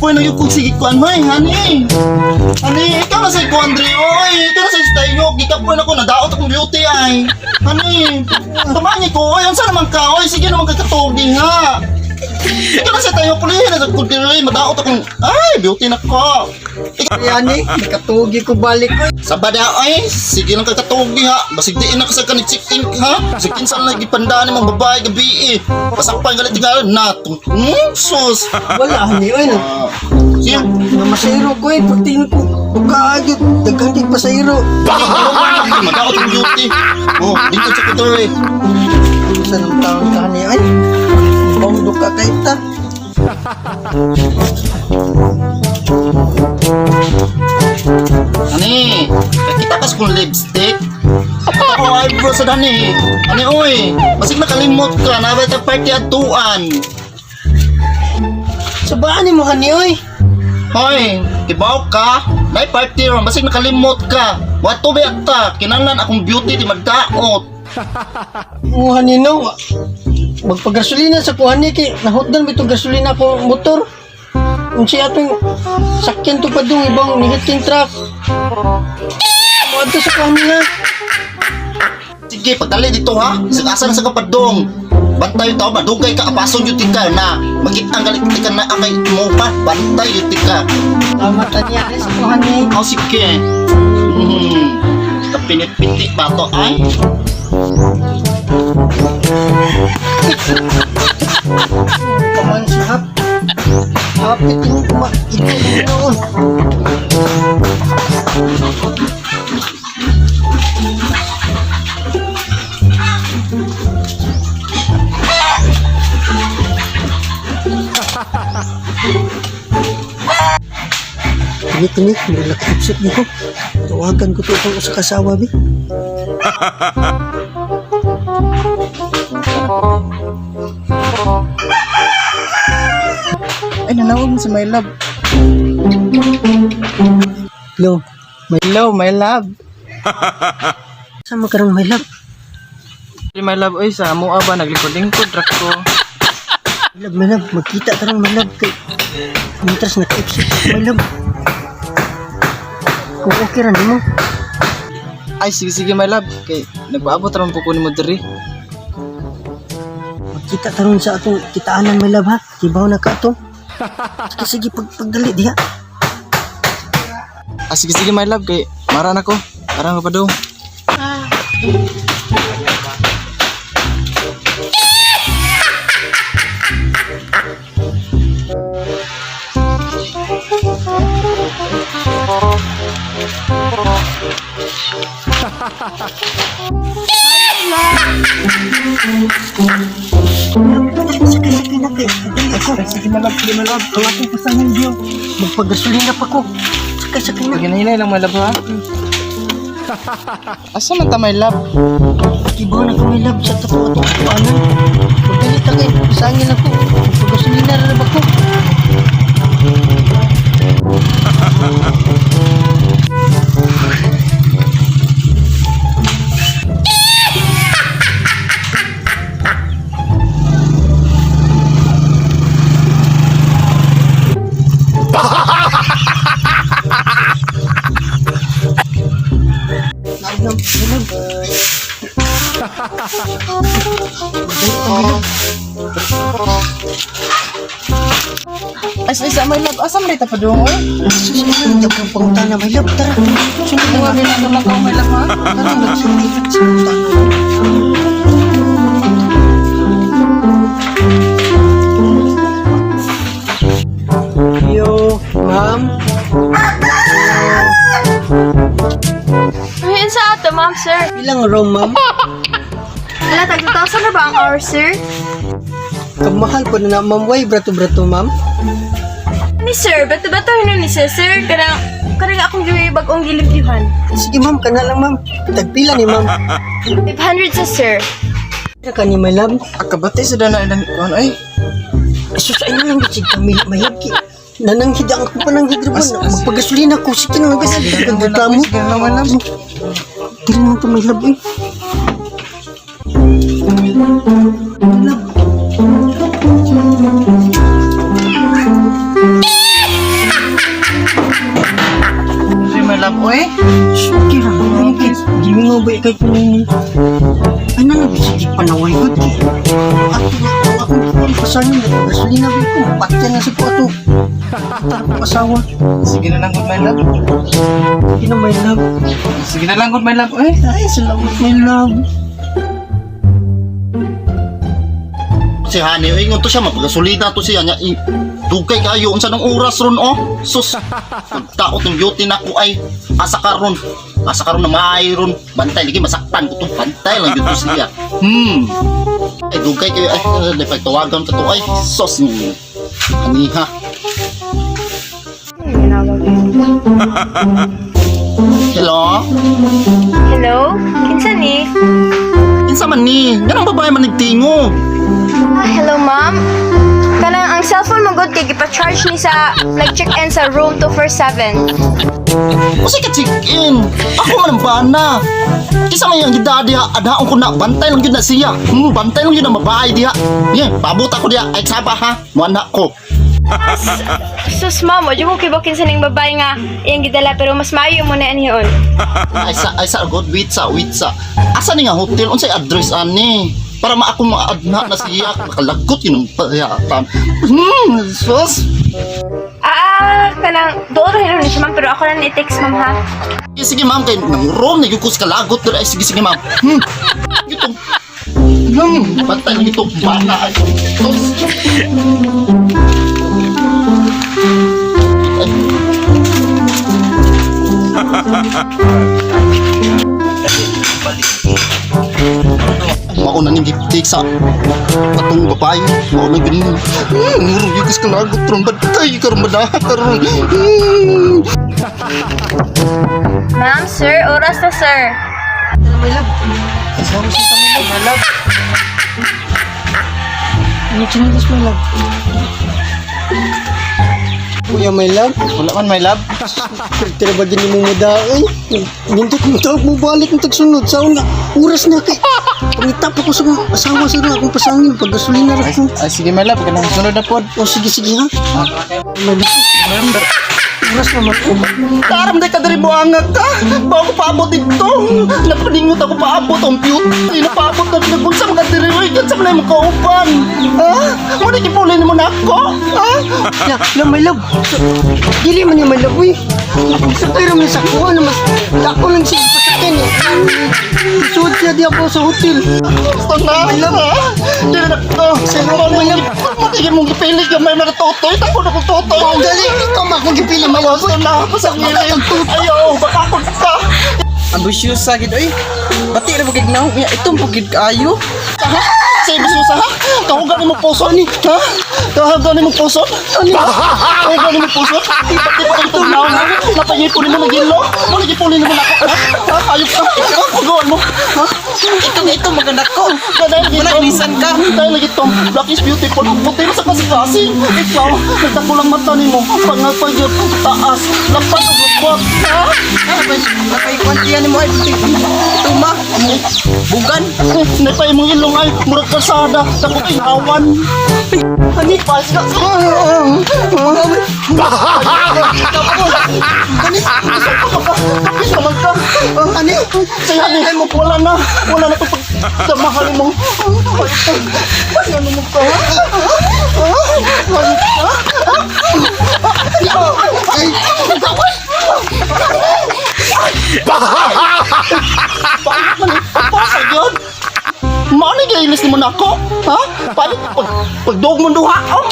Gikapoy na yung kung sige kuan, hoy, honey. Honey, ikaw na sa kuan, Dre, oy. Ikaw na sa tayo. Gikapoy na ko, nadaot akong beauty ay. Honey, tumangi ko, oy. Unsa naman ka, oy. Sige naman kakatugi, ha. Ikaw na sa tayo, pulihin na sa kuan, madaot akong, ay, beauty na ko. Ikaw, Yani, nakatugi ko balik ko. sa bada ay, sige lang kakatugi ha. Basig diin na kasi ka ni chicken ha. Basig kinsan lagi pandaan ni mga babae gabi eh. Pasakpan galit tinggal na. Sus. Wala ani oy. Ah, sige. Nga masayro ko eh, pagtingin ko. Pagkaagit, daghan kay pasayro. Madaot ang beauty. Oh, dito sa kutor eh. Sa nang taon ka ni ay. Bongdo ka kay ta. Ani, kita kas kong lipstick. Ako eyebrow sa dani. Ani oy, basig nakalimot ka na ba ta party atuan. Sabaan ni mo hani oy. Hoy, kibaw ka. Nay party ron, basig nakalimot ka. Wato ba ta? Kinahanglan akong beauty di magdaot. Mo hani no. Magpagasolina sa kuha ni kay nahutdan bitong gasolina ko motor. Unsa atong sakyan to pa dong ibang nihiting truck. Mo sa kuha niya. Sige, pagdali dito ha. Isang asa na sa kapadong. Bantay tao, madugay ka, apason yung tika na. Magitang galit ka na akay mo pa. Bantay yung tika. Tama ta niya sa kuha ni. Oh, sige. Kapinit-pitik ba to ay? Kaman si Hap. Hapit yung kuma. Ito noon. Tini tini, mura nakipsip niyo. Tawagan ko to itong usa ka asawa, bi. Ay, nanawag mo si my love. Hello, Hello, my love. Sama karon, my love? Si my love, oy, sa mua ba, naglingkod-lingkod, rak ko. My love, my love, magkita tarong, my love, kay Mientras naka-ipsip, my love. Kung okay ra nimo. Ay, sige, sige, my love. Kay, nagpaabot ram po ko nimo diri. Magkita tarong sa atong kitaanan, my love, ha. Kibaw na ka ato. Sige, sige, pagdali diha. Ah, sige, sige, my love. Kay, mara na ko. Mara ka pa daw. Sige, sige na kay. Dali ako. Ay, sige, my love. Sige, my love. Ang akong pasangan diyo. Magpagasolina pa ko. Sakay, sakay na. Paginahinay lang, my love, ha? Asa man ta, my love? Kibaw na ka, my love, sa tapo atong kitaanan. Pagdali ta kay pasangin ako. Magpagasolina ra ba ko? Love, love, love. Ay, sa my love. Asa man ta pa doon, oy? Sus, hindi ako pangutana, my love. Tara, sunod na Tawagin na lang ako, my love, ha? Tara, magsunod sa pangutana. Yo, ma'am. Ayun sa ato, ma'am, sir. Ilang room, ma'am? Wala, tag 2,000 na ba ang hour, sir? Kamahal po na na, ma'am. Why, brato-brato, ma'am? Ni sir, bato bato ni sir, sir. Kanang, kanang akong gawin bagong gilimpyuhan. Sige, ma'am. Kana lang, ma'am. Tagpila ni, ma'am. 500 sa sir. Tara ka ni, my love. Akabati sa dana ilang kuan, ay. Sus, ayun lang. Sige, may mahigi. Nananghid ang ako pa ng hidrobon. Magpagasolina ko. Sige na lang, guys. Nagreklamo. Sige lang, my love. Tira naman ito, my love, eh. My love. Good kay. Ato na ako akong pasangin. Gasolina ba ko? Patyan na sa ko ato. Tara ko asawa. Sige na lang gud, my love. Sige na, my love. Sige na lang gud, my love. Eh. Ay, salamat, my love. Si Honey, oy, ingon to siya, mapagasolina to siya niya. Dugay kayo, unsa nang oras ron, oh? Sus, taot ng beauty na ko ay, asa karon. Asa karon na maay ron. Bantay, lagi masaktan ko to. Bantay lang yun to siya. Ay, dugay kayo, ay, ay, pagtawagan ka to, ay, sus, Honey, ha. Hello? Hello? Kinsa ni? Kinsa man ni? Ganang babae man nagtingo. Ah, hello ma'am. Kanang ang cellphone mo good kay gipa-charge ni sa nag-check-in sa room 247. Usa ka check-in. Ako man ang bana. Kisa man yung gida diha, adhaon ko na bantay lang gyud na siya. Bantay lang gyud na mabahay diha. Ye, pabot ako diha. Ay saba ha. Muana ko. Sus ma'am, wa jud ko kibaw kinsa ning babae nga iyang gidala pero mas maayo mo na aniyon. Ay sa good wait sa wait sa. Asa ni nga hotel unsay address ani? Para maako maadna na siya nakalagot yun ang payatan. Sus. Ah, kanang doon rin ni siya ma'am pero ako lang ni-text ma'am ha. Eh, sige ma'am kay nangurom na gyud ko sa kalagot dira. Ay sige sige ma'am. Itong bantay lang itong bana ay. Sus. Ay. Mao na ning giptik sa katong babae. Mao na gyud ni. Nguro gyud ko sa kalagot ron bantay karon madaha karon. Ma'am, sir, oras na sir. My love. Sorry sa my love. My love. Ano chinilas, my love? Kuya, my love. Wala man, my love. Tira ba gini mo madaoy? Nindot mo tawag mo balik ng tagsunod sa una. Oras na kay. Pangitap ako sa akong asawa sa akong pasangin. Pag gasolina ra Ay, ko. ay sige, my love. Kanang sunod na pod. O sige sige ha. My love. Oras naman ko. Karam day ka diri buanga ka. Bago ko paabot dito. Napaningot ako paabot ang beauty. Napaabot na pinagkun sa mga diri oy. Kan sa mga imong kauban. Ha? Mo na gipuli nimo nako. Ha? La, la, my love. So, dili man ni my love, uy. Sa pero man sa kuha na mas dako lang siya pasakyan eh. Suod siya di ako sa hotel. Gusto na. My love. Ha? Dili na ko. Salamat, my love. Matigil mong gipili ka may mga totoy. Tako na kong totoy. Oh, dali ikaw man akong gipili my love. Gusto na pasangilin. Ayaw, baka ako ka. Ambisyosa gid oy. Bati ra pugig naong niya itong pugid kaayo. Ha? Sa ibis mo sa ha? Kahugan mo puso ni? Ha? Kahugan mo puso? Ani? Kahugan mo puso? Pati pa itong naon ha? Napayipon mo nagilo? Mo nagipulin mo na ako? Ha? Ha? Ayok ka? Ha? Pagawan mo? Ha? Itong ito maganda ko. Dahil Wala inisan ka. Dahil lagi itong black is beautiful. Puti mo sa kasing-kasing. Ikaw, nagdako lang mata nimo. Pangapag taas. Lapat ang lupot. Ha? Napay kwantiya nimo ay tuma. Bugan. Napay mong ilong ay murag kalsada. Dako kay hawan. Ani pa ka. Ani, kapis naman ka. Ani, say ani mo wala na. Wala na to pagdamahal mo. Ano mo ka? Paano man ipapasa yun? Maano yung ilis mo na ako? Ha? Paano pag, pagdog mo duha? Oh!